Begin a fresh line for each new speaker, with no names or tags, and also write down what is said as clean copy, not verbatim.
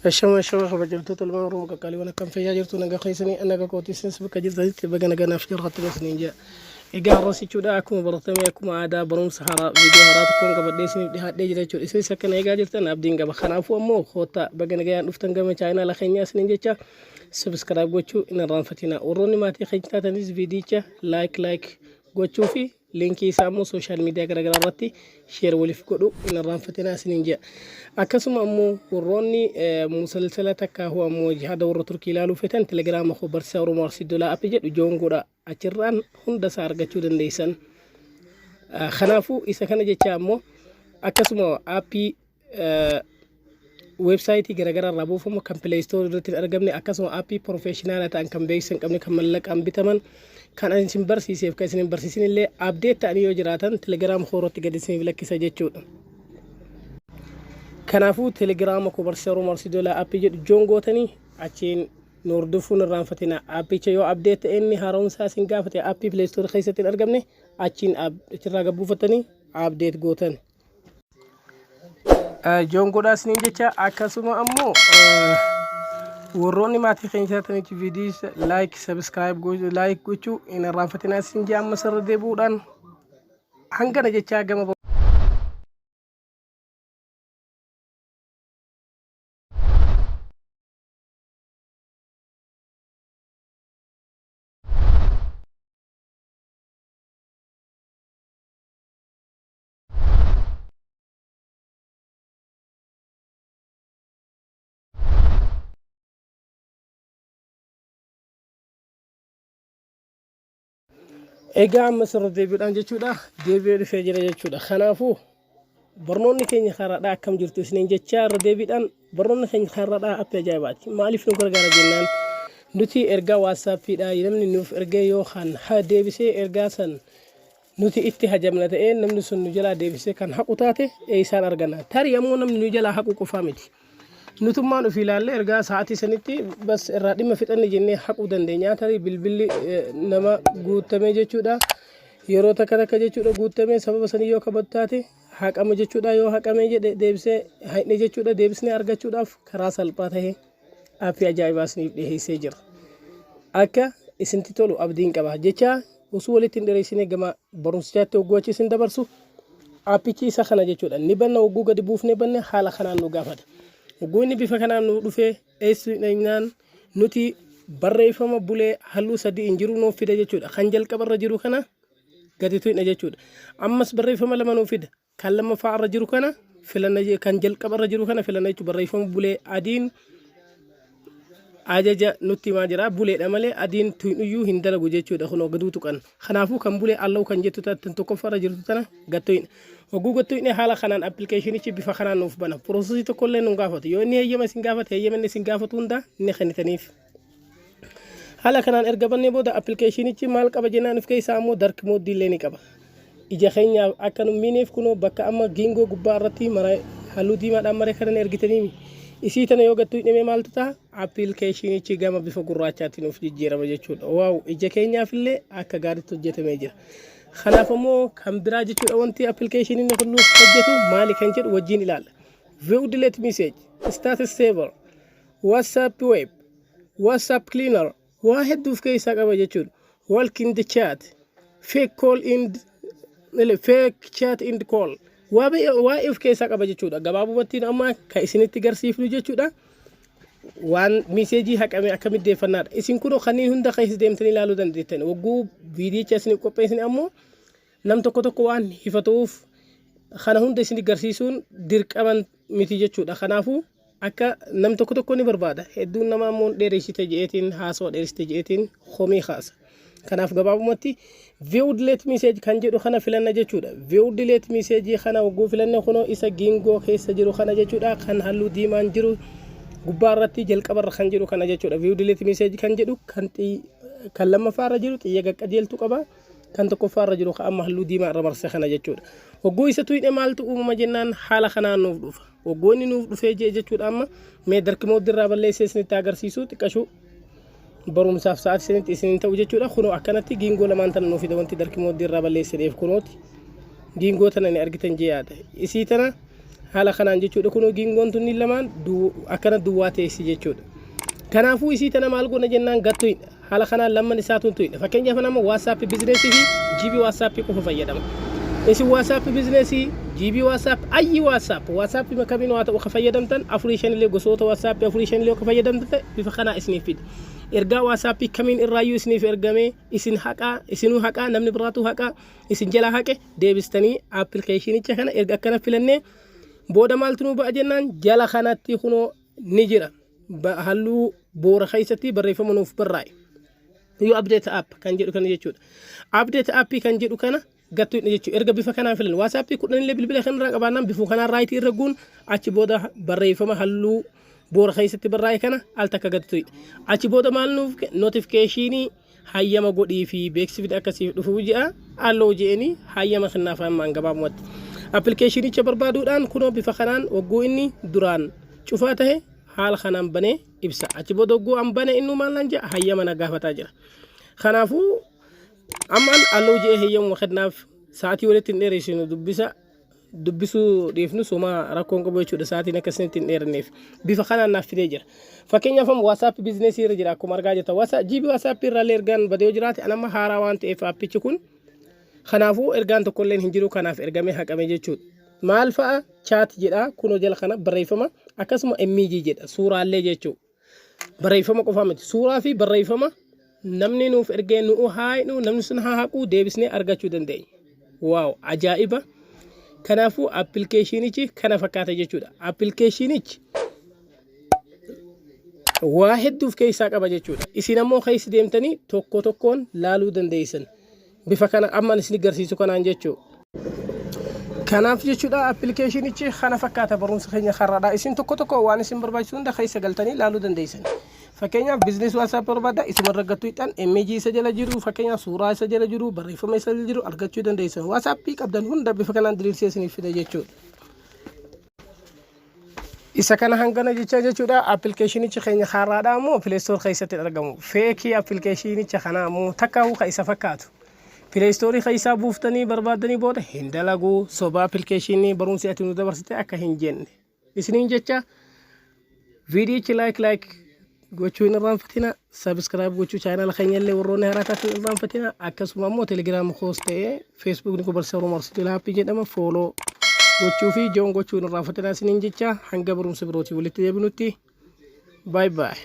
Ashama ashama, kabajamtoota ilmaan Oromoo qaqqaaliiwwan, akkam fayyaa jirtu? Nagaa keessanii? Nagaa kootii. Isinis bakka jirtanitti baga naganaaf jirrattan isiniin jedha. Egaa har'as jechuudha, akkuma baratame, akkuma aadaa, barumsa haaraa, viidiyoo haaraa tokkoon qabadhee isiniif dhiyaadhee jira jechuudha. Isinis akkana eegaa jirtan abdiin qaba. Kanaafuu ammoo koottaa, baga nagayaan dhuftan gama chaayinaala keenyaa isiniin jecha, subscribe gochuu hin irraanfatina. Warroonni maatii keenya taatanis viidiyicha like like gochuu fi liinkii isaa immoo social media garaagaraa irratti share waliif godhu hin irraanfatinaa isiniin jedha. Akkasuma ammoo warroonni musalsala takka hoo ammoo jihaada warra Turkii ilaaluu feetan, telegiraama koo Barsiisaa Oromoo Arsii Dolaa app jedhu join godha, achirraan hunda isaa argachuu dandeessan. Kanaafuu isa kana jecha ammoo akkasuma aappii weebsaayitii garaagaraa irraa buufamu kan Play Store irratti hin argamne, akkasuma aappii professional ta'an kan beeksisa hin qabne, kan mallaqaan bitaman, kan ani isin barsiiseef kan isin hin barsiisin illee update ta'anii yoo jiraatan, telegiraam koo irratti gadi isiniif lakkisa jechuudha. Kanaafuu telegiraama koo Barsiisaa Oromoo Arsii Dolaa app jedhu join gootanii achiin nu hordofuun irraanfatina. Aappicha yoo update ta'e, inni haaromsaa isin gaafate, aappii Play Store keessatti hin argamne, achiin achirraa gabbuufatanii update gootan. Join godhaa isiniin jecha, akkasuma ammoo warroonni maatii keenya taatanitti viidiyoo like, subscribe, like gochuu hin irraanfatinaa isin jee. Amma sirra deebi'uudhaan hangana jechaa gama Egaa amma sirra deebi'uudhaan jechuudha, deebi'ee dhufee jira jechuudha. Kanaafuu barnoonni keenya karaadhaa akkam jirtu isiniin jechaa, irra deebiidhaan barnoonni keenya karaadhaa appii ajaa'ibaati. Maaliif nu gargaara jennaan, nuti ergaa waatsaappiidhaa namni nuuf ergee yookaan deebisee ergaa san nuti itti hajamna ta'ee, namni sun nu jalaa deebisee kan haqu taate, eessaan arganna? Tarii ammoo namni nu jalaa haqu qofaa miti. Nutummaan ofii ilaallee ergaa sa'aatii sanitti bas irraa dhimma fixanne jennee haquu dandeenya. Tarii bilbilli nama guutamee jechuudha. Yeroo takka takka jechuudha guutamee, sababa sanii yoo kabatu taate haqama jechuudha. Yoo haqamee jedhe deebisee haqne jechuudha. Deebisnee argachuudhaaf karaa salphaa ta'e aappii ajaa'ibaa isiniif dhiyeessee jira. Akka isintti tolu abdiin qaba. Jecha osoo walitti hin dheeressinee gama barumsichaatti hogguu achi isin dabarsu, aappichi isa kana jechuudha. Ni banna, hogguu gadi buufnee banne haala kanaan nu gaafata. Hogguu inni bifa kanaan nu dhufee eessu dhaqnaan, nuti barreeffama bulee halluu sadii hin jiru nuuf fida jechuudha. Kan jalqabarra jiru kana gadi tuqna jechuudha. Ammas barreeffama lama nuuf fida. Kan lammaffaa irra jiru kana filanna, kan jalqaba irra jiru kana filanna jechuudha. Barreeffama bulee adiin ajaja nutti himaa jira. Buleedha malee adiin tuqnuyyuu hin dalagu jechuudha. Kunoo gaduu tuqan. Kanaafuu kan bulee allow kan jettu tan tokkoffaa irra jirtu tana gattuqna. Hogguu gattuqne haala kanaan appilikeeshinichi bifa kanaan nuuf bana. Piroosesii tokkollee nu gaafatu. Yoo inni heeyyama isin gaafate, heeyyama inni isin gaafatu hunda ni kennitaniif. Haala kanaan erga bannee booda appilikeeshinichi maal qaba jennaan, of keessaa ammoo dark mode illee ni qaba. Ija keenyaaf akka nu miineef kunoo bakka amma giingoo gubbaa irratti mara halluu diimaadhaan mare kana ni argitaniimi. Isii tana yoo gattuu hidhamee maaltu ta'a? Appilikeeshinichi gama bifa gurraachaatti nuuf jijjiirama jechuudha. Wow, ija keenyaaf illee akka gaariitti hojjetamee jira. Kanaaf ammoo kan biraa jechuudha, wanti appilikeeshiniin kun nuuf hojjetu maali kan jedhu wajjin ilaalla. View delete message, status saver, WhatsApp web, WhatsApp cleaner, waa hedduu of keessaa qaba jechuudha. Walk in the chat, fake call in, fake chat in the call. Waa baay'ee of keessaa qaba jechuudha. Gabaabumatti amma kan isinitti garsiifnu jechuudha. Waan miseejii haqame akkamitti deeffannaadha. Isin kunoo kanneen hunda keessa deemtanii ilaaluu dandeettan. Wagguu viidiyicha isiniif qopheessine ammoo nam tokko tokko waan hifatuuf kana hunda isin garsiisuun dirqama miti jechuudha. Kanaafuu akka nam tokko tokko ni barbaada. Hedduun namaa immoo dheeressite je'eetiin, haasawa dheeressite je'eetiin komii kaasa. Kanaaf gabaabumatti view delete message kan jedhu kana filanna jechuudha. View delete message kana wagguu filanne, kunoo isa giingoo keessa jiru kana jechuudha. Kan halluu diimaan jiru gubbaa irratti jalqabarra kan jiru kana jechuudha. View delete message kan jedhu kan lammaffaa irra jiru xiyya qaqqajeeltu qaba. Kan tokkoffaa irra jiru kan amma halluu diimaa irra marse kana jechuudha. Wagguu isa tuyne maaltu uumama jennaan, haala kanaan nuuf dhufa. Wagguu inni nuuf dhufee jee jechuudha, amma mee dark mode irraa balleessee isinitti agarsiisu, xiqqashuu barumsaaf sa'aatii isinitti isiniin ta'u jechuudha. Kunoo akkanatti giingoo lamaan tana nuuf fida wanti dark mode irraa balleesseef kunooti. Giingoo tana ni argitan jee yaada. Isii tana Haala kanaan jechuudha. Kunoo giingoon tunni lamaan akkana duwwaa teessi jechuudha. Kanaafuu isii tana maal goona jennaan gattuidha. Haala kanaan lamman isaa tuntuidha. Fakkeenyaaf nama WhatsApp Business fi GB WhatsApp qofa fayyadama. Isin WhatsApp Business, GB WhatsApp, ayyi WhatsApp, WhatsApp kamiin waa ta'u ka fayyadamtan, afurii shanillee, gosoota WhatsApp afurii shanillee ka fayyadamtan ta'e, bifa kanaa isiniif fida. Ergaa WhatsApp kamiin irraayyuu isiniif ergamee isin haqaa, isinuu haqaa, namni biraatu haqaa isin jalaa haqe deebistanii appilikeeshinicha kana erga akkana filannee booda maaltu nuu ba'a jennaan, jala kanatti kunoo ni jira. Halluu boora keessatti barreeffama nuuf barraa'e. Yoo update app kan jedhu kana jechuudha. Update app kan jedhu kana gattu jechuudha. Erga bifa kanaan filan WhatsApp 10illee bilbila kanarraa qabaannaan bifuu kanaan right irra guun, achi booda barreeffama halluu boora keessatti barraa'e kana al takka gattu. Achi booda maal nuuf notification hayyama godhii fi beeksifni akkasiif dhufuu jedha. Allow je'anii hayyama kennaaf ammaan gabaabumatti. Appilikeeshinicha barbaaduudhaan kunoo bifa kanaan wagguu inni duraan cufaa tahe haala kanaan banee ibsa. Achi booda wagguu an bane innuu maal naan jedha? Hayyama na gaafataa jira. Kanaafuu ammaan allow je'ee hayyamuma kennaaf. Sa'aatii walitti hin dheeresinu, dubbisa dubbisuu dhiifnu suma rakkoon qabu jechuudha, sa'aatiin akkasinitti hin dheeranneef. Bifa kanaan naaf fidee jira. Fakkeenyaaf amma WhatsApp Business irra jira akkuma argaa jirtan. WhatsApp GB WhatsApp irraallee ergaan badee yoo jiraate, an amma haaraa waan ta'eef appichi kun, kanaafuu ergaan tokkolleen hin jiru, kanaaf ergamee haqame jechuudha. Maal fa'a chat jedha kunoo jala kana barreeffama, akkasuma image jedha, suuraallee jechuudha. Barreeffama qofaa miti, suuraa fi barreeffama namni nuuf ergee nu haa hidhu, namni sun haa haquu, deebisnee argachuu dandeenya. Wow, ajaa'iba! Kanaafuu appilikeeshinichi kana fakkaata jechuudha. Appilikeeshinichi waa hedduuf keessaa qaba jechuudha. Isin ammoo keessa deemtanii tokko tokkoon laaluu dandeessan. Bifa kana ammaan isin agarsiisu kanaan jechuudha. Kanaaf jechuudha, appilikeeshinichi kana fakkaata. Barumsa keenya har'aadha. Isin tokko tokko waan isin barbaachisu hunda keessa galtanii laaluu dandeessan. Fakkeenyaaf business WhatsApp barbaadda, isuma argattu hidhan image isa jala jiru, fakkeenyaaf suuraa isa jala jiru, barreeffama isa jala jiru argachuu dandeessan. WhatsAppii qabdan hunda bifa kanaan diriirsee isiniif fida jechuudha. Isa kana hangana jecha jechuudha. Appilikeeshinichi keenya haaraadha ammoo Play Store keessatti argamu. Fake appilikeeshinicha kana ammoo takka ka isa fakkaatu. Play Store keessaa buuftanii barbaaddanii booda hin dalagu, soba appilikeeshinii barumsi ati nu dabarsite akka hin jenne. Isiniin jecha, viidiyichi like like gochuu hin irraanfatina, subscribe gochuu chaanaala keenya illee warroonni haaraa taatan hin irraanfatina. Akkasuma immoo Telegram koos ta'ee Facebookni koo Barsiisaa Oromoo Arsiitii Laappii jedhama, follow gochuu fi join gochuu hin irraanfatina isiniin jecha. Hanga barumsa birootii walitti deebinutti, bye bye.